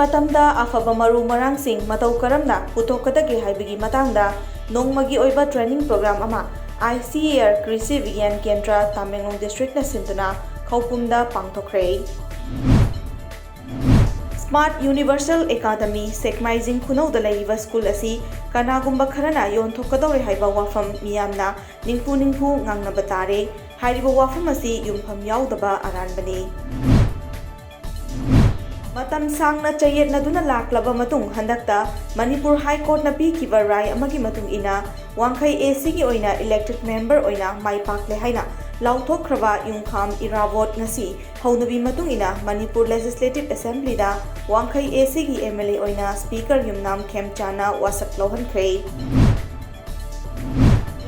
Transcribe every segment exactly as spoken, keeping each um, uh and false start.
ꯃꯇꯝꯗ ꯑꯐꯕ ꯃꯔꯨ ꯃꯔꯥꯡꯁꯤꯡ ꯃꯇꯧ ꯀꯔꯝꯅ ꯄꯨꯊꯣꯛꯀꯗꯒꯦ ꯍꯥꯏꯕꯒꯤ ꯃꯇꯥꯡꯗ ꯅꯣꯡꯃꯒꯤ ꯑꯣꯏꯕ training program ꯑꯃ I C A R ꯀ꯭ꯔꯤꯁꯤ ꯕꯤꯒ꯭ꯌꯥꯟ ꯀꯦꯟꯗ꯭ꯔ, ꯇꯥꯃꯦꯡꯂꯣꯡ district ꯅ ꯁꯤꯟꯗꯨꯅ ꯈꯧꯄꯨꯝꯗ ꯄꯥꯡꯊꯣꯛꯈ꯭ꯔꯦ꯫ Smart Universal Academy ꯁꯦꯛꯃꯥꯏꯖꯤꯡ ꯈꯨꯅꯧꯗ ꯂꯩꯔꯤꯕ ꯁ꯭ꯀꯨꯜ ꯑꯁꯤ ꯀꯅꯥꯒꯨꯝꯕ ꯈꯔꯅ ꯌꯣꯟꯊꯣꯛꯀꯗꯧꯔꯦ ꯍꯥꯏꯕ ꯋꯥꯐꯝ ꯃꯤꯌꯥꯝꯅ ꯅꯤꯡꯐꯨ ꯅꯤꯡꯐꯨ ꯉꯥꯡꯅꯕ ꯇꯥꯔꯦ꯫ ꯍꯥꯏꯔꯤꯕ ꯋꯥꯐꯝ ꯑꯁꯤ ꯌꯨꯝꯐꯝ ꯌꯥꯎꯗꯕ ꯑꯔꯥꯟꯕꯅꯤ꯫ ꯃꯇꯝ ꯁꯥꯡꯅ ꯆꯌꯦꯠꯅꯗꯨꯅ ꯂꯥꯛꯂꯕ ꯃꯇꯨꯡ ꯍꯟꯗꯛꯇ ꯃꯅꯤꯄꯨꯔ High Court ꯅ ꯄꯤꯈꯤꯕ ꯔꯥꯏ ꯑꯃꯒꯤ ꯃꯇꯨꯡ ꯏꯟꯅ ꯋꯥꯡꯈꯩ A C ꯒꯤ ꯑꯣꯏꯅ elected member ꯑꯣꯏꯅ ꯃꯥꯏ ꯄꯥꯛꯂꯦ ꯍꯥꯏꯅ ꯂꯥꯎꯊꯣꯛꯈ꯭ꯔꯕ ꯌꯨꯝꯈꯥꯝ ꯏꯔꯥꯕꯣꯠ ꯉꯁꯤ ꯍꯧꯅꯕꯤ ꯃꯇꯨꯡ ꯏꯟꯅ ꯃꯅꯤꯄꯨꯔ Legislative Assembly ꯗ ꯋꯥꯡꯈꯩ A C ꯒꯤ M L A ꯑꯣꯏꯅ Speaker ꯌꯨꯝꯅꯥꯝ ꯈꯦꯝꯆꯥꯟꯅ ꯋꯥꯁꯛ ꯂꯧꯍꯟꯈ꯭ꯔꯦ꯫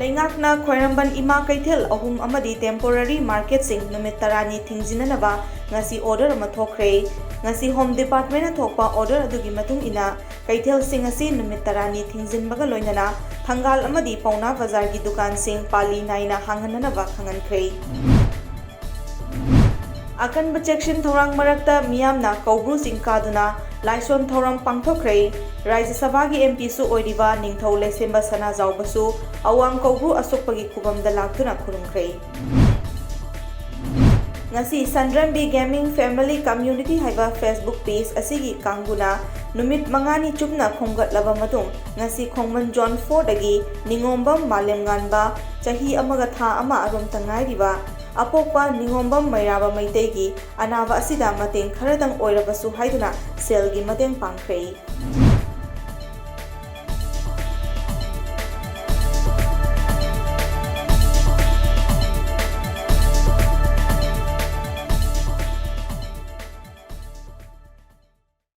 ꯂꯩꯉꯥꯛꯅ ꯈ꯭ꯋꯥꯏꯔꯝꯕꯟ ꯏꯃꯥ ꯀꯩꯊꯦꯜ ꯑꯍꯨꯝ ꯑꯃꯗꯤ temporary market ꯁꯤꯡ ꯅꯨꯃꯤꯠ ꯇꯔꯥꯅꯤ ꯊꯤꯡꯖꯤꯟꯅꯅꯕ ꯉꯁꯤ order ꯑꯃ ꯊꯣꯛꯈ꯭ꯔꯦ꯫ ꯉꯁꯤ Home Department ꯅ ꯊꯣꯛꯄ order ꯑꯗꯨꯒꯤ ꯃꯇꯨꯡ ꯏꯟꯅ ꯀꯩꯊꯦꯜꯁꯤꯡ ꯑꯁꯤ ꯅꯨꯃꯤꯠ ꯇꯔꯥꯅꯤ ꯊꯤꯡꯖꯤꯟꯕꯒ ꯂꯣꯏꯅꯅ ꯊꯪꯒꯥꯜ ꯑꯃꯗꯤ ꯄꯥꯎꯅꯥ ꯕꯖꯥꯔꯒꯤ ꯗꯨꯀꯥꯟꯁꯤꯡ ꯄꯥꯂꯤ ꯅꯥꯏꯅ ꯍꯥꯡꯍꯟꯅꯅꯕ ꯈꯪꯍꯟꯈ꯭ꯔꯦ꯫ ꯑꯀꯟꯕ ꯆꯦꯛꯁꯤꯟ ꯊꯧꯔꯥꯡ ꯃꯔꯛꯇ ꯃꯤꯌꯥꯝꯅ ꯀꯧꯕ꯭ꯔꯨ ꯆꯤꯡ ꯀꯥꯗꯨꯅ ꯂꯥꯏꯁꯣꯟ ꯊꯧꯔꯝ ꯄꯥꯡꯊꯣꯛꯈ꯭ꯔꯦ꯫ ꯔꯥꯖ꯭ꯌ ꯁꯚꯥꯒꯤ M P ꯁꯨ ꯑꯣꯏꯔꯤꯕ ꯅꯤꯡꯊꯧ ꯂꯩꯁꯦꯝꯕ ꯁꯅꯥꯖꯥꯎꯕꯁꯨ ꯑꯋꯥꯡ ꯀꯧꯕ꯭ꯔꯨ ꯑꯁꯣꯛꯄꯒꯤ ꯈꯨꯕꯝꯗ ꯂꯥꯛꯇꯨꯅ ꯈꯨꯔꯨꯝꯈ꯭ꯔꯦ꯫ ꯉꯁꯤ ꯁꯟꯗ꯭ꯔꯝꯕꯤ Gaming Family Community ꯍꯥꯏꯕ Facebook page ꯑꯁꯤꯒꯤ ꯀꯥꯡꯕꯨꯅ ꯅꯨꯃꯤꯠ ꯃꯉꯥꯅꯤ ꯆꯨꯞꯅ ꯈꯣꯝꯒꯠꯂꯕ ꯃꯇꯨꯡ, ꯉꯁꯤ ꯈꯣꯡꯃꯟ Zone four ꯗꯒꯤ ꯅꯤꯉꯣꯝꯕꯝ ꯃꯥꯂꯦꯝꯉꯥꯟꯕ, ꯆꯍꯤ ꯑꯃꯒ ꯊꯥ ꯑꯃ ꯑꯔꯣꯝꯇ ꯉꯥꯏꯔꯤꯕ, ꯑꯄꯣꯛꯄ ꯅꯤꯉꯣꯝꯕꯝ ꯃꯩꯔꯥꯕ ꯃꯩꯇꯩꯒꯤ ꯑꯅꯥꯕ ꯑꯁꯤꯗ ꯃꯇꯦꯡ ꯈꯔꯗꯪ ꯑꯣꯏꯔꯕꯁꯨ ꯍꯥꯏꯗꯨꯅ ꯁꯦꯜꯒꯤ ꯃꯇꯦꯡ ꯄꯥꯡꯈ꯭ꯔꯦ꯫